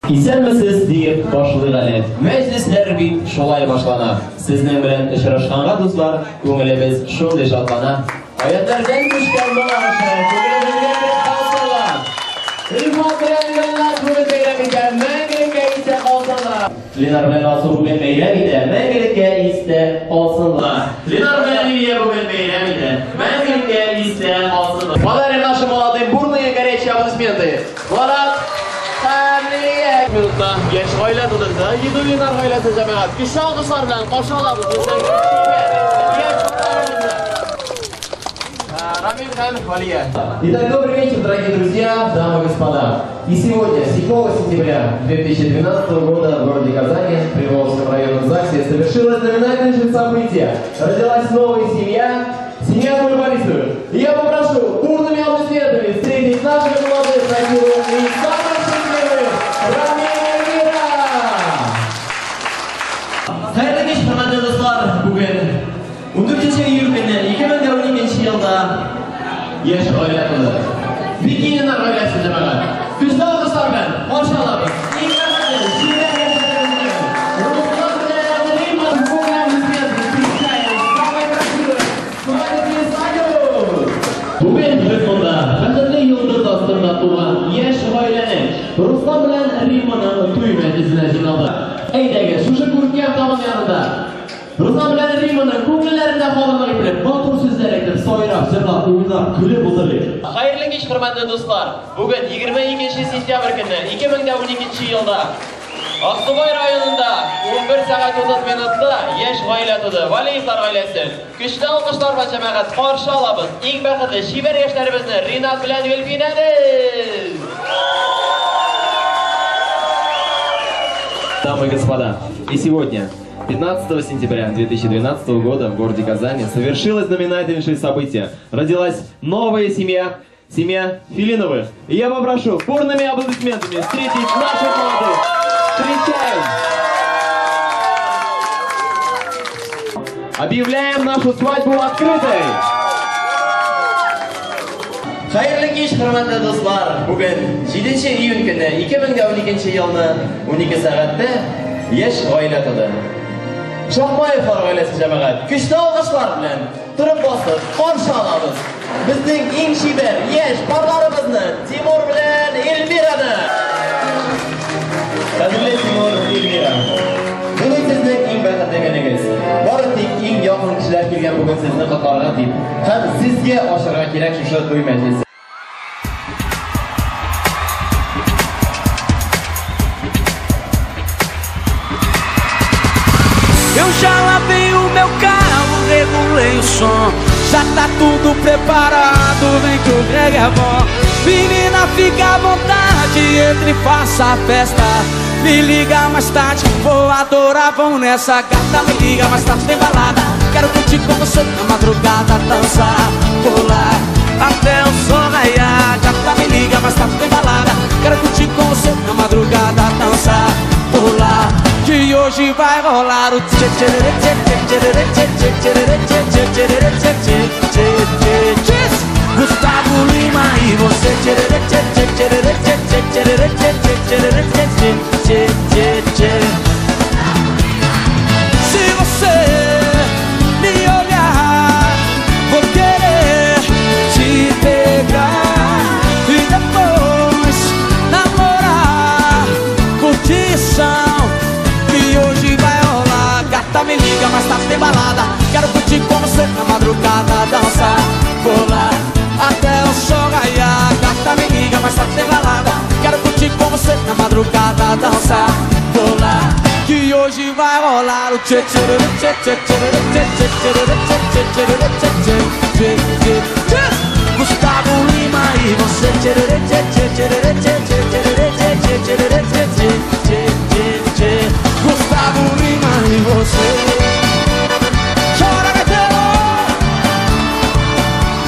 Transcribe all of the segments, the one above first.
Исәнмесез диеп башлыйк әле. Мәҗлесләр бит шулай башлана. Сезнең белән очрашканга, дуслар, күңелебез шундый шатлана. Аятлардан күчкән моң агышы күңелебезгә бер калсала. Рифат белән Гөлназ бүген бәйрәм итә, мәңгелеккә истә калсынлар. Ленар белән Алсу бүген бәйрәм итә, мәңгелеккә истә калсынлар. Ленар белән Лилия бүген бәйрәм итә, мәңгелеккә истә калсынлар. Подарим нашим молодым бурные горячие аплодисменты. Марат һәм Лилия. Минутта яшь гаилә тудырды. Едуллиннар гаиләсе җәмәгать. Көчле алкышлар белән каршы алабыз безнең яшь парларыбызны. Рамиль һәм Галия. Итак, добрый вечер, дорогие друзья, дамы и господа. И сегодня, 7 сентября 2012 года в городе Казани, в Приволжском районном ЗАГСе, совершилось знаменательное событие. Родилась новая семья, семья Кульбарисовых. И я попрошу бурными аплодисментами встретить наших молодых, красивых и самых счастливых Рамиль и Эльмира! Хәерле кич, хөрмәтле дуслар! Бүген 14 июль көнне 2012 елда яшь гаилә туды. Бикининнар гаиләсе җәмәгать. Көчле алкышлар белән каршы алабыз. Иң бәхетле, чибәр яшьләребезне. Руслан белән Римма бурные аплодисменты встречаем самый красивый свадебный союз. Бүген без монда бәхетле йолдыз астында туган яшь гаиләнең Руслан белән Римманың туй мәҗлесенә җыйналдык. Әйдәгез, шушы күркәм табын янында Руслан белән Римманың күңелләрендә калырлык итеп, матур сүзләр әйтеп, сайрап, җырлап, уйнап, көлеп утырыйк. Хәерле кич, хөрмәтле дуслар. Бүген 22 сентябрь көнне 2012 елда Аксубай районында 11 сәгать 30 минутта яшь гаилә туды. Валиевлар гаиләсе. Көчле алкышлар белән җәмәгать каршы алабыз. Иң бәхетле чибәр яшьләребезне Ринат белән Гөлфинәне. Дамы и господа, и сегодня, 15 сентября 2012 года в городе Казани совершилось знаменательнейшее событие. Родилась новая семья, семья Филиновых. И я попрошу бурными аплодисментами встретить наших молодых. Встречаем! Объявляем нашу свадьбу открытой! Хәерле кич, хөрмәтле дуслар! Бүген 7 июнь көнне 2012 елны 12 сәгатьтә яшь гаилә туды. Шахмаевлар гаиләсе җәмәгать. Көчле алкышлар белән торып басып каршы алабыз. Безнең иң чибәр яшь парларыбызны Тимур белән Эльмираны. Кадерле Тимур, Эльмира. Бүген сезнең иң бәхетле көнегез. Бары тик иң якын кешеләр килгән бүген сезне котларга дип. Һәм сезгә ачарга кирәк шушы туй мәҗлесе. Eu já lavei o meu carro, regulei o som, já tá tudo preparado, vem que o brega é bom. Menina, fica à vontade, entre e faça a festa. Me liga mais tarde, vou adorar, vão nessa gata. Me liga mais tarde, tem balada. Quero curtir com você na madrugada, dançar, pular até o sol raiar. Gata, me liga mais tarde, tem balada. Quero curtir com você na madrugada, dançar, pular. Que hoje vai rolar o tchê tchê tchê tchê tchê tchê tchê tchê tchê tchê tchê tchê. Gusttavo Lima e você tchê tchê tchê tchê tchê tchê tchê tchê tchê tchê tchê. Se você me olhar, vou querer te pegar e depois namorar. Curtição que hoje vai rolar. Gata, me liga, mais tarde tem balada. Quero curtir com você na madrugada, dançar, pular até o sol raiar. Gata, me liga, mais tarde tem balada. Quero curtir com você na madrugada, dançar, pular. Que hoje vai rolar o tchê tchê tchê tchê tchê tchê tchê tchê tchê tchê tchê tchê tchê. Gusttavo Lima e você tchê tchê tchê tchê tchê tchê tchê tchê tchê tchê tchê tchê. Gusttavo Lima e você. Chora, gaiteiro!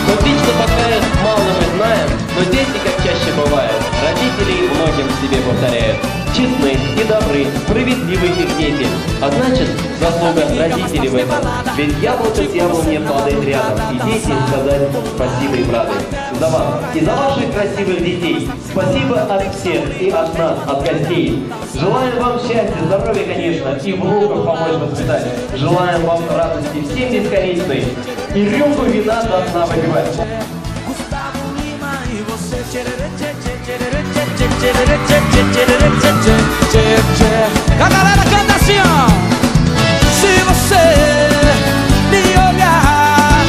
Отлично пока мало мы знаем, но дети, как чаще бывает, родителей многим себе повторяют. Честны и добры, справедливы их дети. А значит, заслуга родителей в этом. Ведь яблоко с яблони падает рядом, и дети сказать спасибо им рады. За вас и за ваших красивых детей. Спасибо от всех и от нас, от гостей. Желаем вам счастья, здоровья, конечно, и внуков помочь воспитать. Желаем вам радости всем бесконечной и рюмку вина до дна выпивать. A galera canta assim, ó. Se você me olhar,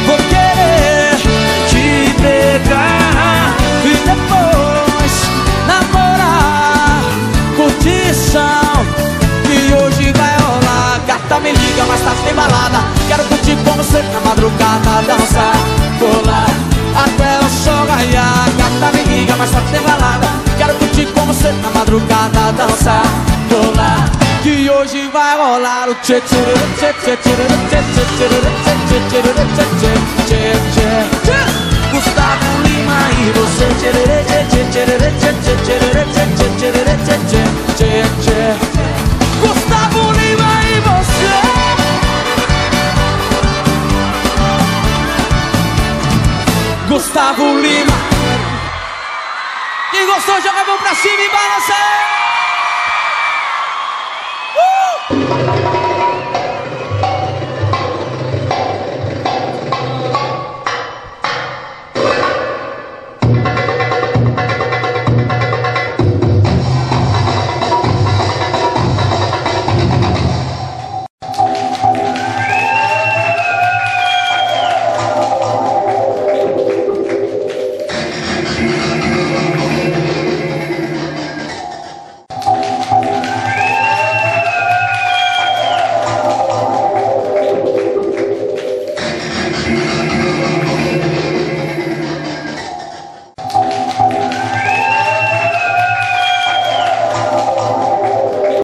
vou querer te pegar e depois namorar. Curtição que hoje vai rolar. Gata, me liga, mais tarde tem balada. Quero curtir com você na madrugada, dançar, pular até o sol raiar. Gata, me liga, mais tarde tem balada. Quero curtir com você na madrugada, dançar, pular, que hoje vai rolar o tchê tchê tchê tchê tchê tchê tchê tchê tchê tchê tchê tchê. Gusttavo Lima e você, tchê tchê tchê tchê tchê tchê tchê tchê tchê tchê. Gusttavo Lima e você. Gusttavo Lima. Quem gostou, joga a mão pra cima e balança.